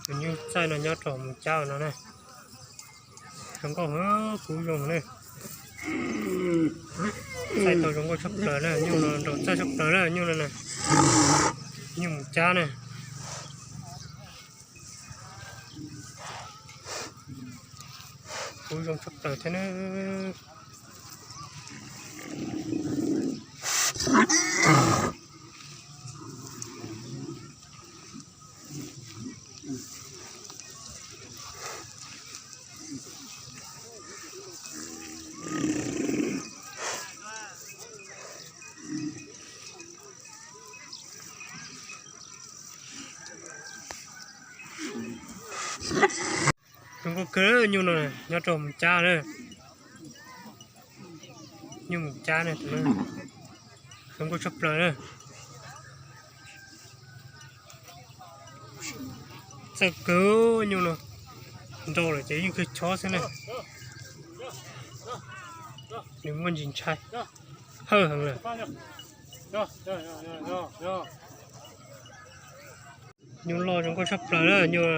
Tus nyuj txaij no nyob rau mus cab no na. Zoo nkauj heev, kub zoo ne. Txaij tau zoo nkauj tshaj plaws na, nyuj no nraus txawj tshaj plaws na, nyuj no na. Nyuj mus cab na. Kub zoo tshaj plaws thiab na. Zoo nkauj kawg nyuj no, nyob rau mus cab na. Nyuj mus cab na, zoo nkauj tshaj plaws na. Txawj kawg nyuj no, nraus lawm ces yeej kawg chob xwb na. Nws muaj ntsis ntshai, hawj heev lawm. Nyuj loj zoo nkauj tshaj plaws na nyuj.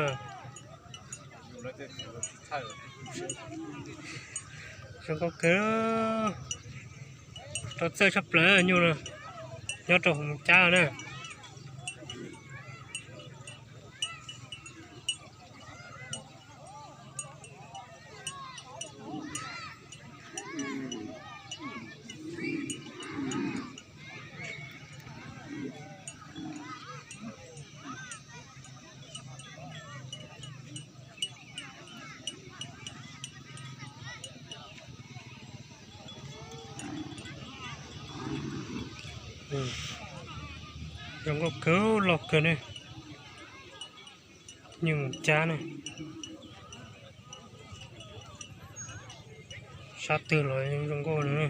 Zoo nkauj kawg, rau txawj tshaj plaws nyuj no, nyob rau hauv mus cab na. Zoo nkauj kawg, loj kawg ne. Nyuj mus cab ne. Sab twg los zoo nkauj no,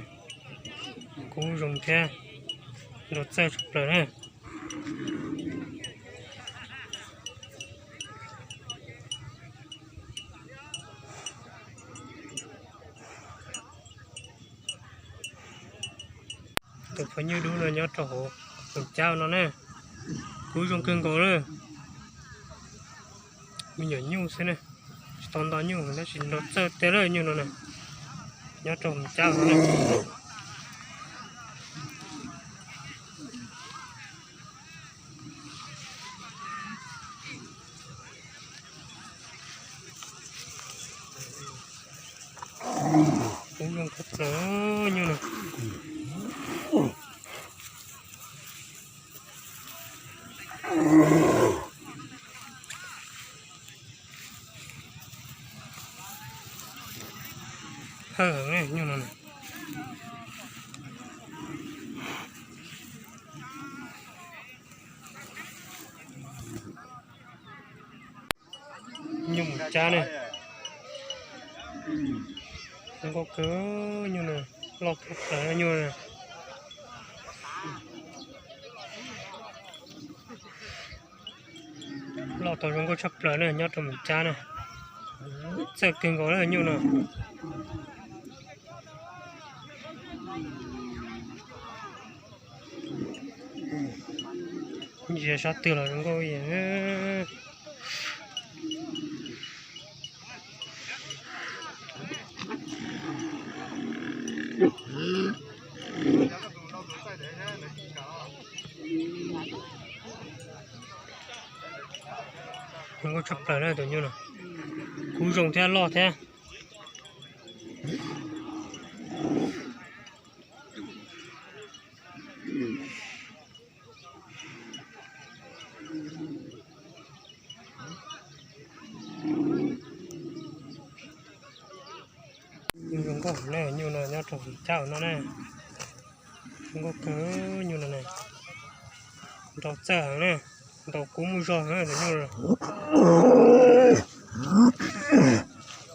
kub zoo thiab, nraus txawj tshaj plaws na. Tus phooj ywg dub no nyob rau hauv mus cab no ne, kub zoo kawg nkaus na. Me nyuam nyuj xwb ne, tsis tau nto nyuj tab sis nraus txawj tiag lawm nyuj no na, nyob rau mus cab no na. Kub zoo kawg plaws nyuj no. Hawj heev nyuj no na. Nyuj mus cab ne. Zoo nkauj kawg nyuj no, loj kawg plaws nyuj no. Loj tau zoo nkauj tshaj plaws na, nyob rau mus cab na. Txawj kawg nkaus na nyuj no. Ntsia sab twg los zoo nkauj ib yam. Zoo nkauj tshaj plaws na tus nyuj no, kub zoo thiab loj thiab. Nyuj zoo nkauj ne, nyuj no nyob rau hauv cab no ne. Zoo nkauj kawg nyuj no ne. Nraus txawj heev ne, ntaus kub muaj zog heev tus nyuj no.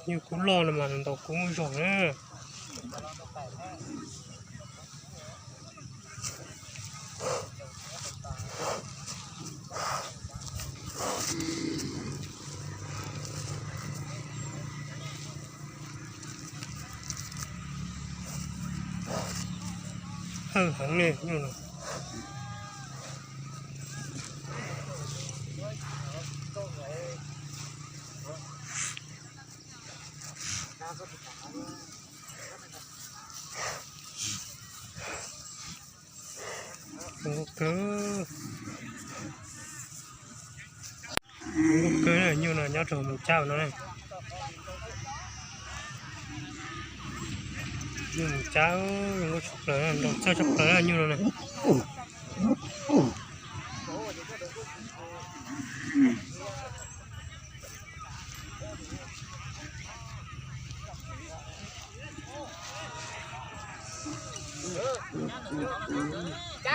Nyuj kub loj no mas ntaus kub muaj zog na. Hawj heev ne nyuj no. Zoo nkauj kawg. Zoo nkauj kawg na, nyuj no nyob rau hauv Moos Cab no na. Nyuj Moos Cab zoo nkauj tshaj plaws, nrau txawj tshaj plaws na nyuj no na.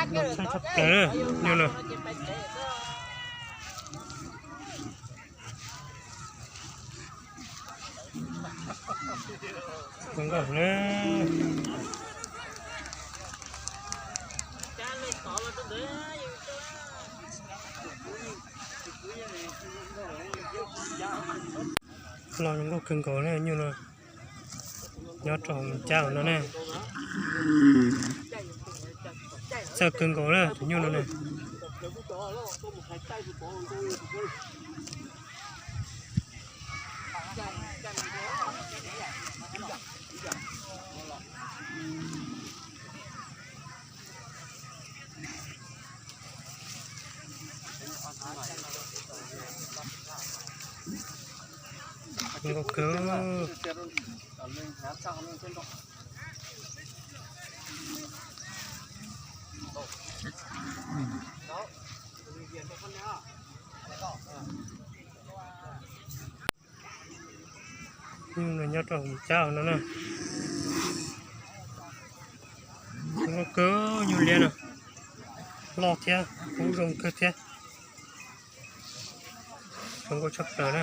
Nrau txawj tshaj plaws na nyuj no. Zoo nkauj na. Loj zoo nkauj kawg nkaus na nyuj no. Nyob rau Moos Cab no ne. Txawj kawg nkaus na tus nyuj no ne. Zoo nkauj kawg. Nyuj no nyob rau Moos Cab no na. Zoo nkauj kawg nyuj liab no. Loj thiab kub zoo kawg thiab. Zoo nkauj tshaj plaws na.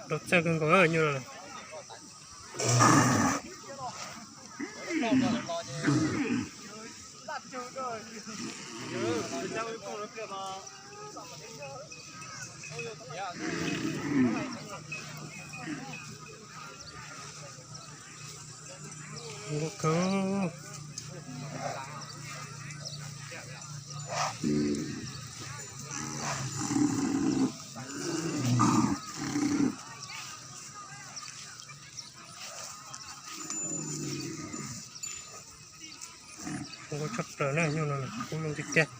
Nrau txawj kawg nkaus nyuj no. Zoo nkauj kawg. Zoo nkauj tshaj plaws na, nyuj no kub zoo tiag tiag.